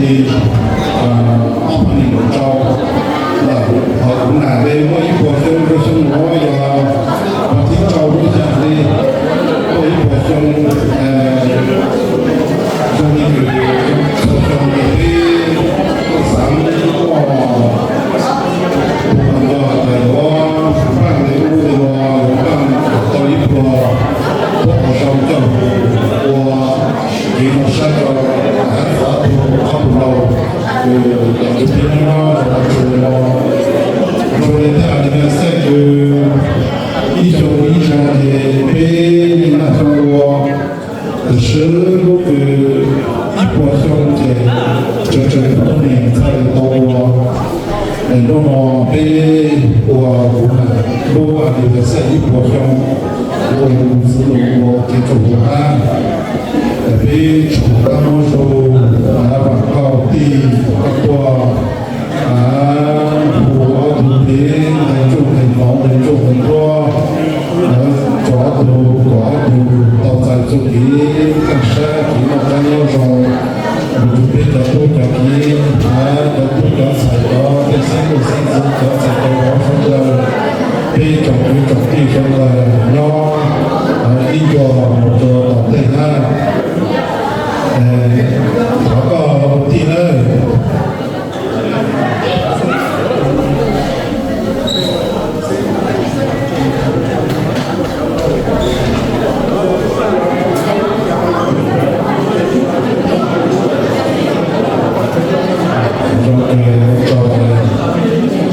Ob phav nees nkaum rau lawm, ho kuv nam li muaj ib puas xyoo rau xyoo no yog phav thib rau lub xya hli, muaj ib puas xyoo, xyoo li kws txhua xyoo ces peb xav muaj tus hluas nkauj hais tias yuav pab li ub li no, yuav pab tau ib pluag, pab qhov zoo coj mus ua kev zoo siab rau hab xov tus qab tus laus, tus pib nyob rau txhua no, zoo li tej anniversary kws ib xyoo ib zag ces peb naj xyoo ua, tiam sis lub kws ib puas xyoo ces tseem tseem poj niam txhaj li tau ua. Es hnub no peb ua kuv nam lub anniversary ib puas xyoo, ua tus txiv lus ua kev tsaug zog hab, peb tsuas kab mob zoo, vam khau tij koj tuaj, hu ob tug peb nqe tsuj nqe mov nqe tsuj nqe nruab, tso ob tug kom ob tug tau txais txuj kev kaj sab kev noj qab nyob zoo, mus rau peb cov tub cov kiv, cov tub cov ntxhais, cov tej xeeb leej xeeb ntxwv, cov txais cov vauv sawv daws, peb tsoom kwv tsoom tij sawv daws nyob ib ncua mus rau tom ntej hab. Thov koj ua tij nawb. Zoo kawg,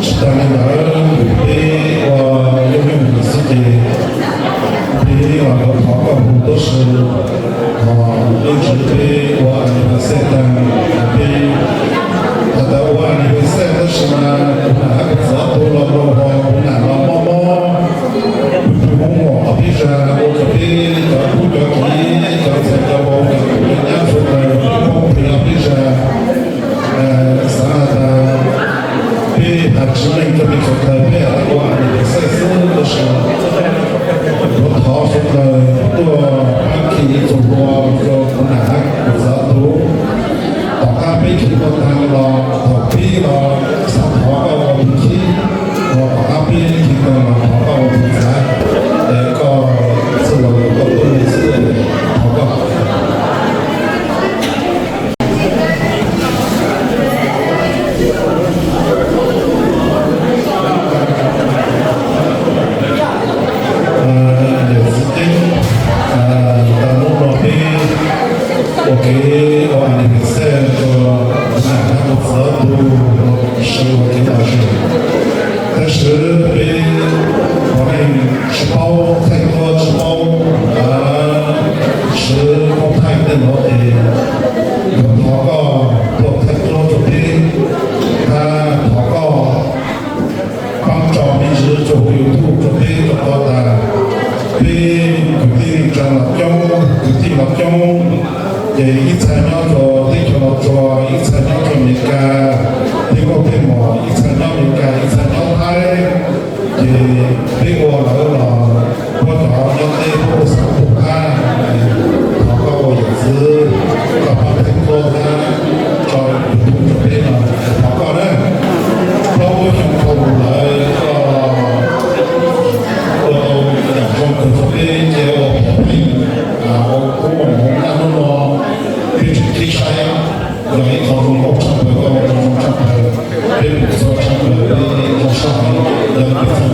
tsis tas li ntawd, peb ua yooj yooj yim xwb ces peb los thov koj hu tuab si. Ho ib ntsis peb ua anniversary tag, peb has tas ua anniversary tab sis mas kuv nam hab kuv txiv ob tug los laus ho kuv nam los mob mob, kuv tus hmoob muam ob peb zag ua rau peb cov tub cov kiv cov ntxhais cov vauv cov kwv cov nyab sawv daws poob plig ob peb zag. Xav has tas peb has tsis meej rau peb txhua tawg, peb has tas ua anniversary xwb tab sis kuv thov sawv daws tuaj pab khi ib txoj hlua rau kuv nam hab kuv txiv ob tug. Tom qab peb khi tau tag los thaum pib los xav thov koj ua tus khib, ho tom qab peb khi tau los thov koj ua tus txav, es koj txwj laus koj tuaj li xwb, thov koj. Yawm txiv Ceeb, tau hnub no peb ua kev ua anniversary rau kuv nam hab kuv txiv ob tug sawv ua kev lom zem, tab sis peb haiv neeg tsis paub thaij tuab tsis paub siv paub thaij tej no ces yuav thov koj tuaj thaij tuab rau peb, hab thov koj pab tso me ntsis rau hauv YouTube rau peb tau tau tas peb kwv tij neej tsa los coob, kwv tij los coob, ces ib txhia nyob rau teb chaws Los Tsuas, ib txhia nyob rau Amelikas, tej nkauj tej muam ib txhia nyob Amelikas ib txhia nyob Thaib, ces peb ua lawm los puab cov nyob teb puab ua xav pum hab, thov koj ua yawm txiv, koj pab thaij tuab hab tso YouTube rau peb no, thov koj na. Plaub lub xyoo dhau lawm koj ua tau yam zoo kawg rau peb cia ua pov pheej, ua kub ua hmoov naj hnub no peb tseem qhib saib yog ib qho zoo nkauj tshaj plaws, koj ua zoo tshaj plaws, peb mus txhua tshaj plaws peb zoo sab heev, yog peb txhaj